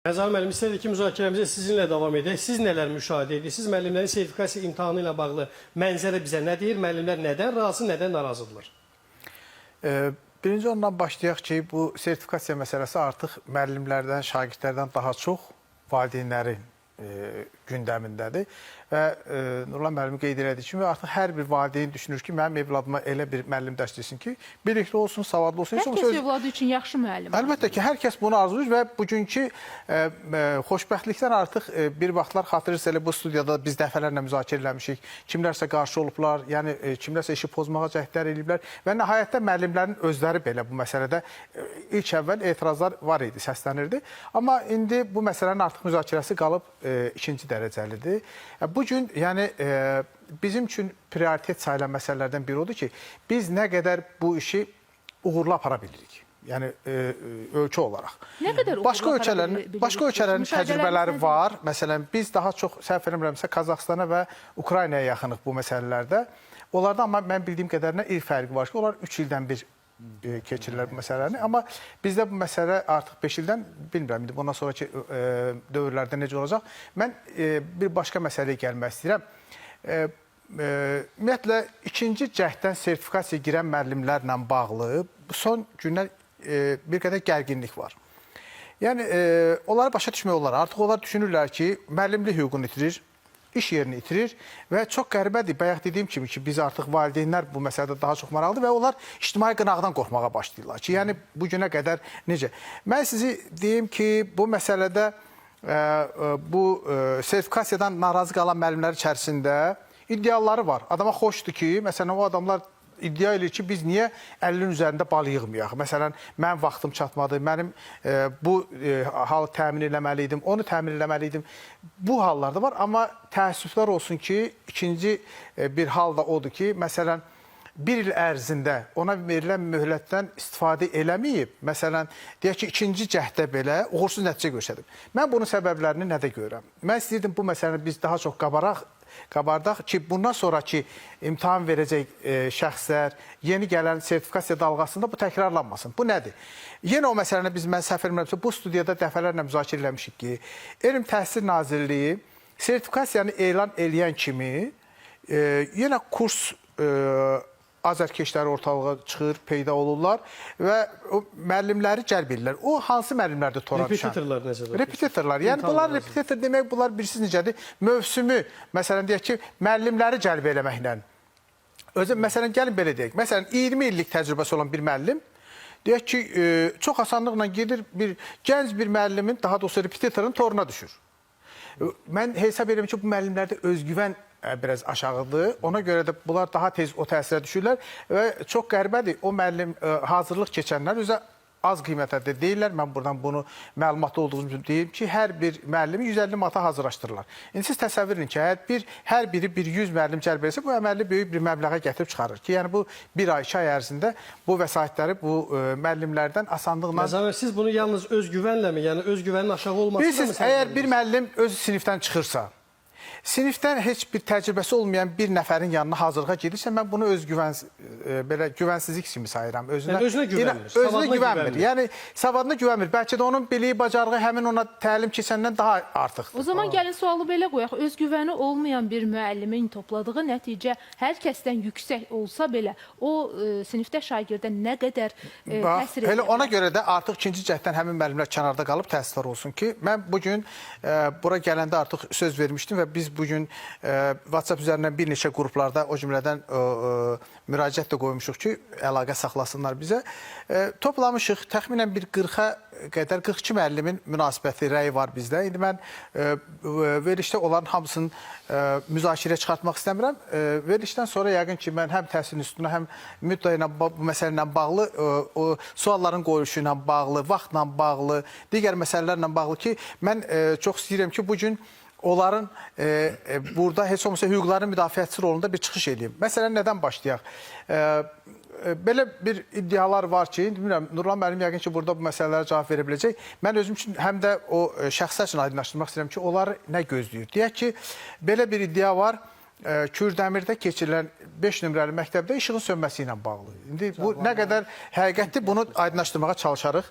Məzahir müəllim, istərdik ki, müzakirəmizə sizinlə davam edək. Siz nələr müşahidə edirsiniz? Müəllimlərin sertifikasiya imtahanı ilə bağlı mənzərə bizə nə deyir? Müəllimlər nədən razı, nədən narazıdırlar? Birinci ondan başlayaq ki, bu sertifikasiya məsələsi artıq müəllimlərdən, şagirdlərdən daha çox valideynlərin gündəmindədir. Və Nurlan müəllim qeyd elədiyi kimi artıq hər bir valideyn düşünür ki, mənim evladıma elə bir müəllim dərs desin ki, bilikli olsun, savadlı olsun. Hər kəs övladı üçün yaxşı müəllim. Əlbəttə ki, hər kəs bunu arzulayır və bugünkü xoşbəxtlikdən artıq bir vaxtlar xatırlayırsınız, elə bu studiyada biz dəfələrlə müzakirə eləmişik. Kimlərsə qarşı olublar, yəni kimlərsə işi pozmağa cəhdlər eləyiblər və nəhayətdə müəllimlərin özləri belə bu məsələdə ilk əvvəl etirazlar var idi, səslənirdi. Amma indi bu məsələnin artıq müzakirəsi qalıb ikinci dərəcəlidir. Bu gün yəni bizim üçün prioritet sayılan məsələlərdən biri odur ki, biz nə qədər bu işi uğurlu apara bilirik. Yəni ölkə olaraq. Nə qədər başqa ölkələrin təcrübələri var. Məsələn, biz daha çox səhv eləmirəmsə Qazaxıstana və Ukraynaya yaxınıq bu məsələlərdə. Onlarda amma mən bildiyim qədərinə il fərqi var ki, onlar 3 ildən bir keçirirlər bu məsələni. Amma bizdə bu məsələ artıq 5 ildən, bilmirəm indi bundan sonraki dövrlərdə necə olacaq. Mən bir başqa məsələyə gəlmək istəyirəm. Ümumiyyətlə, ikinci cəhddən sertifikasiya girən müəllimlərlə bağlı son günlər bir qədər gərginlik var. Yəni, onları başa düşmək olar. Artıq onlar düşünürlər ki, müəllimlik hüququnu itirir, iş yerini itirir və çox qəribədir. Bayaq dediyim kimi ki, biz artıq valideynlər bu məsələdə daha çox maraqlıdır və onlar ictimai qınaqdan qorxmağa başlayırlar ki, yəni bu günə qədər necə? Mən sizi deyim ki, bu məsələdə bu sertifikasiyadan narazı qalan müəllimlər içərisində iddiaları var. Adama xoşdur ki, məsələn, o adamlar iddia edir ki, biz niyə 50-nin üzərində bal yığmayaq? Məsələn, mənim vaxtım çatmadı, mənim bu halı təmin eləməli idim, onu təmin eləməli idim. Bu hallar da var, amma təəssüflər olsun ki, ikinci bir hal da odur ki, məsələn, bir il ərzində ona verilən möhlətdən istifadə eləməyib, məsələn, deyək ki, ikinci cəhddə belə uğursuz nəticə göstərib. Mən bunun səbəblərini nədə görürəm? Mən istəyirdim bu məsələni biz daha çox qabardaq ki, bundan sonraki imtahan verəcək şəxslər, yeni gələn sertifikasiya dalğasında bu təkrarlanmasın. Bu nədir? Yenə o məsələni biz, mən səhv eləmirəmsə, bu studiyada dəfələrlə müzakirə eləmişik ki, Elm Təhsil Nazirliyi sertifikasiyanı elan eləyən kimi yenə kurs azərkeşləri ortalığa çıxır, peyda olurlar və o müəllimləri cəlb edirlər. O hansı müəllimlərdir tora düşən? Repetitorlar necədir? Repetitorlar. Yəni bunlar repetitor demək, bunlar bilirsiniz necədir? Mövsümü, məsələn deyək ki, müəllimləri cəlb eləməklə. Özü, məsələn, gəlin belə deyək. Məsələn, 20 illik təcrübəsi olan bir müəllim, deyək ki, çox asanlıqla gedir bir gənc bir müəllimin, daha doğrusu repetitorun toruna düşür. Mən hesab edirəm ki, bu müəllimlərdə özgüvən biraz aşağıdır. Ona görə də bunlar daha tez o təsirə düşürlər və çox qəribədir. O müəllim hazırlıq keçənlər özə az qiymətə də deyirlər. Mən buradan bunu məlumatlı olduğum üçün deyim ki, hər bir müəllimi 150 manata hazırlaşdırırlar. İndi siz təsəvvür edin ki, hər biri bir 100 müəllim cəlb etsə, bu əməlli böyük bir məbləğə gətirib çıxarır ki, yəni bu bir ay, 2 ay ərzində bu vəsaitləri bu müəllimlərdən asanlıqla... Məzahir, siz bunu yalnız özgüvənləmi, yəni özgüvənin aşağı olmasına mı? Bilirsiniz, əgər bir müəllim öz sinifdən çıxırsa, sinifdən heç bir təcrübəsi olmayan bir nəfərin yanına hazırlığa gedirsə, mən bunu öz belə güvənsizlik kimi sayıram. Özünə, yəni özünə güvənmir. Özünə güvənmir. Yəni savadına güvənmir. Bəlkə də onun biliyi, bacarığı həmin ona təlim keçəndən daha artıqdır. O zaman gəlin sualı belə qoyaq. Özgüvəni olmayan bir müəllimin topladığı nəticə hər kəsdən yüksək olsa belə, o sinifdə şagirdə nə qədər təsir edir? Elə ona görə də artıq ikinci cəhddən həmin müəllimlər kənarda qalıb təəssüflər olsun ki, mən bugün bura gələndə artıq söz vermişdim və biz bugün WhatsApp üzərindən bir neçə qruplarda, o cümlədən müraciət də qoymuşuq ki, əlaqə saxlasınlar bizə. Toplamışıq təxminən bir 40-a qədər 42 müəllimin münasibəti, rəyi var bizdə. İndi mən verilişdə onların hamısını müzakirəyə çıxartmaq istəmirəm. Verilişdən sonra yəqin ki, mən həm təhsil institutuna, həm müddəa ilə bu məsələ ilə bağlı, o sualların qoyuluşu ilə bağlı, vaxtla bağlı, digər məsələlərlə bağlı ki, mən çox istəyirəm ki, bugün onların burada heç olmasa hüquqların müdafiəçisi rolunda bir çıxış eləyim. Məsələn, nədən başlayaq? Belə bir iddialar var ki, bilmirəm, Nurlan müəllim yəqin ki, burada bu məsələlərə cavab verə biləcək. Mən özüm üçün həm də o şəxslər üçün aydınlaşdırmaq istəyirəm ki, onları nə gözləyir? Deyək ki, belə bir iddia var, Kürdəmirdə keçirilən 5 nömrəli məktəbdə işığın sönməsi ilə bağlı. İndi bu nə qədər həqiqətdir, bunu aydınlaşdırmağa çalışarıq.